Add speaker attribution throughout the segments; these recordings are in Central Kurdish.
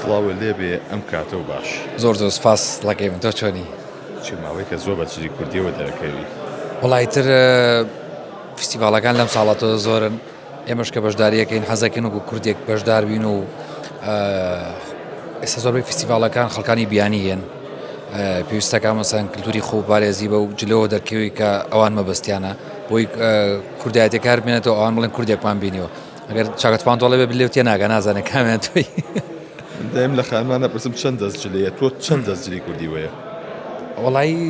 Speaker 1: سڵاوت لێبێ ئەم کاتەو باش.
Speaker 2: زۆر زۆر سپاس ڵەکەی من تۆ چۆنی؟
Speaker 1: چی ماوەیەکە زۆر بە جلی کوردیەوە دەرەکەوی.
Speaker 2: وەڵا ئیتر فیستیڤاڵەکان لەم ساڵە تۆ زۆرن ئێمەش کە بەشداریەکەین حەزەکەین وەکو کوردێک بەشدار بین و ئێستا زۆربەی فیستیڤاڵەکان خەڵکانی بیانی هێن پێویستەکە مەسەن کللتوری خۆ پارێزی بە و جلەوە دەرکەوی کە ئەوان مەبەستیانە بۆی کوردایەتەکار بێنێتەوە ئەوان بڵێن کوردێکمان بینیوە ئەگەر چاکەت پانتۆڵێ بێ لێو تێناگا نازانێ کامیان تۆی.
Speaker 1: من دایم لە خانمان ئەپرسم چەند دەست جلەیە تۆ چەند دەست جلی کوردی وەیە؟
Speaker 2: وەڵایی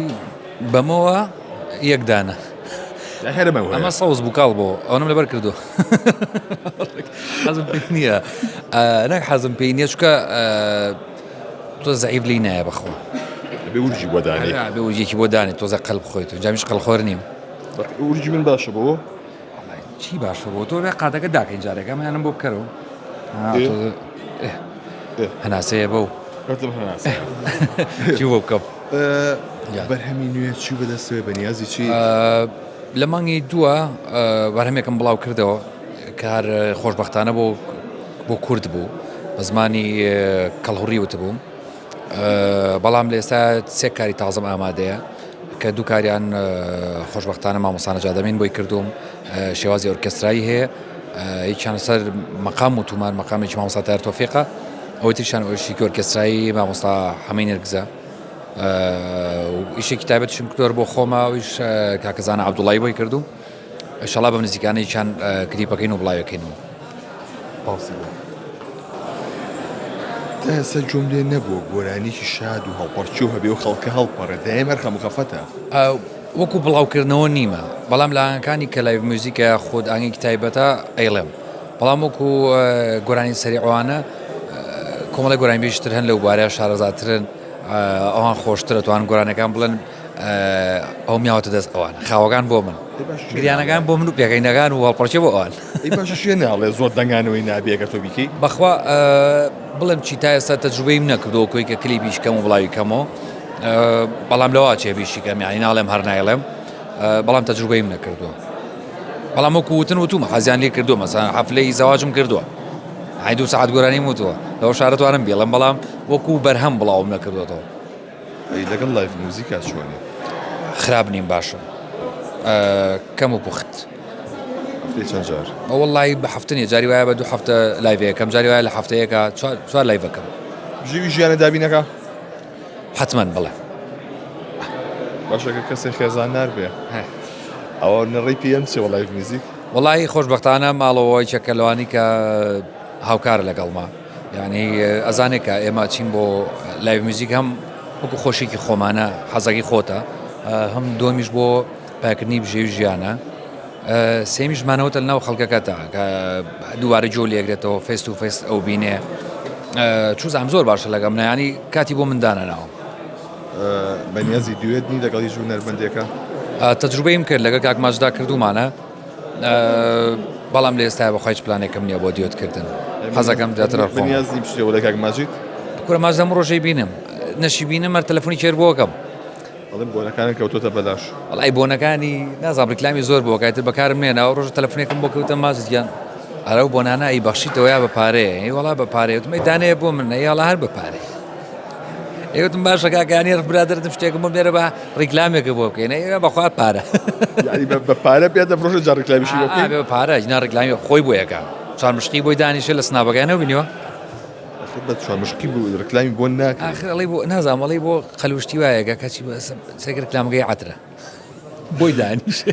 Speaker 2: بەمەوە یەک دانە. ئەمە سەوز بوو کاڵ بۆ ئەوەنم لەبەر کردو حەزم پێی نییە نەک حەزم پێی نییە چکە تۆ زەعیف لی نایە بەخوا
Speaker 1: بێ ورجی بۆ دانێ
Speaker 2: بێ ورجێکی بۆ دانێ تۆزە قەلب خۆیت و جامیش قەلخۆر نیم
Speaker 1: ورجی من باشە بۆ
Speaker 2: چی باشە بۆ تۆ بێ قاتەکە داکەین جارێک ئەمەیانم بۆ بکەرەوە هەناسەیە بەو چی بۆ بکەم
Speaker 1: بەرهەمی نوێ چی بەدەستەوەی بەنیازی چی
Speaker 2: لە مانگی دووە بەرهەمێکم بڵاو کردەوە کار خۆشببختانە بۆ بۆ کورد بوو بە زمانی کەڵهوڕی وتبووم بەڵام لە ئێستا سێ کاری تازەم ئامادەیە کە دوو کاریان خۆشببختانە مامۆستا نەجات ئەمین بۆی کردوم شێوازی ئۆرکێسترایی هەیە یەکیان سەر مەقام و تومار مەقامێکی مامۆستا تار تۆفیقە ئەوەی تریشان ئۆشیکی ئۆرکێسترایی مامۆستا حەمەی نێرگزە ئیشێکی تایبەتیشم کردووە بۆ خۆمە ئەویش کاکە زانا عەبدوڵایی بۆی کردووم ئیشەڵا بەم نزیکانە یەکیان کلیپەکەین و بڵاویەکەینەوە.
Speaker 1: پاسی بۆ. تا ئێستا گوێم لێ نەبووە گۆرانیەکی شاد و هەڵپەڕکێو هەبێ و خەڵکە هەڵپەڕێ دایم هەر خەم و خەفەتە.
Speaker 2: وەکو بڵاوکردنەوە نیمە بەڵام لە ئاهەنگەکانی کە live music ە یاخود ئاهەنگێکی تایبەتە ئەیڵێم بەڵام وەکو گۆرانی سەریعوانە کۆمەڵی گۆرانیبێژی تر هەن لەو بارەیە شارەزاترن ئەوان خۆشترە توان گۆرانەکان بڵێن ئەو میاوەتە دەست ئەوان خاوەکان بۆ من گریانەکان بۆ من و پێکەینەکان و هەڵپەڕکێ بۆ ئەوان
Speaker 1: باشە شوێ ناڵێ زۆر دەنگانەوەی نابێ گەر تۆ بیکەی
Speaker 2: بەخوا بڵێم چی تا ئێستا تەجروبەیم نەکردەوە کۆی کە کلیپیش کەم و بڵاوی کەمەوە بەڵام لەوا چێ بیشی کەم یانی ناڵێم هەر نایڵێم بەڵام تەجروبەیم نەکردووە بەڵام وەکو وتن وتومە حەزیان لێ کردووە مەسەلەن حەفلەی زەواجم کردووە ئای دوو سەعات گۆرانیم وتووە لەو شارە توانم بیڵێم بەڵام وەکو بەرهەم بڵاوم نەکردوەتەوە.
Speaker 1: ئەی لەگەڵ live music ا چۆنی؟
Speaker 2: خراپ نیم باشم کەم و پوخت.
Speaker 1: هەفتەی چەند جار؟
Speaker 2: وەڵی بە هەفتە نیە جاری وایە بە دوو هەفتە live ەکەم جاری وایە لە هەفتەیەکە چوار live ەکەم.
Speaker 1: بژێوی ژیانە دابینەکە؟
Speaker 2: حتمما بڵێ.
Speaker 1: باشە کە کەسێک خێزاندار بێ ئەوە نڕی پێم چێ وە live music؟
Speaker 2: وەڵی خۆشبەختانە ماڵەوە یەکێکە لەوانی کە هاوکارە لەگەڵما. یانی ئەزانێ کە ئێمە چین بۆ live music هەم وەکو خۆشیکی خۆمانە حەزەکەی خۆتە هەم دۆمیش بۆ پاکردنی بژێوی ژیانە سێمیش مانەوەتە لەناو خەڵکەکەتا کە دووبارە جۆ لێگرێتەوە face to face ئەو بینێ چوزانام زۆر باشە لەگەم نایانی کاتی بۆ من دانەناوە
Speaker 1: بەنیازی دوێت نی لەگەڵ هیچ هونەرمەندێکە
Speaker 2: تەجروبەیم کرد لەگەڵ کاک ماجدا کردومانە بەڵام لە ئێستا بەخوا هیچ پلانێکم نییە بۆ دیۆت کردن حەزەکەم زیاتر هەر خۆم.
Speaker 1: بەنیازی بچیەوە لە کاک ماجید؟
Speaker 2: کورە ماجد ئەم ڕۆژەی بینم نەشی بینم هەر تەلەفۆنی کێر بۆکەم.
Speaker 1: ئەڵێم بۆنەکانت کەوتۆتە بەلاش.
Speaker 2: وەڵای بۆنەکانی نازانم ڕیکلامی زۆر بۆ کە ئیتر بەکارم نێنا ئەو ڕۆژە تەلەفۆنێکم بۆ کەوتم ماجد گیان ئەرە ئەو بۆنانە ئەی بەخشیتەوە یا بە پارەیە ئەی وەڵا بە پارەیە وتم ئەی دانەیە بۆ من ئەی وەڵا هەر بە پارەیە ئەی وتم باشە کاکە یانی برادەرتم شتێکم بۆ بنێرە بە ڕیکلامێکە بۆ بکەین ئەی بەخوا پارە
Speaker 1: یعنی بە پارە پێ دەفرۆشە جا ڕیکلامیشی بۆ بکەین
Speaker 2: بە پارە ژنا ڕیکلامی خۆی بۆ یەکە چوارمشقی بۆی دانیشێ لە سنابەکانەوە بینیوە
Speaker 1: بە چوارمشقی بۆ ڕیکلامی بۆ ناکرێت
Speaker 2: ئاخر ئەڵێ بۆ نازانم ئەڵێ بۆ قەلوشتی وایەکە کەچی سێک ڕیکلامەکەی عەترە بۆی دانیشێ.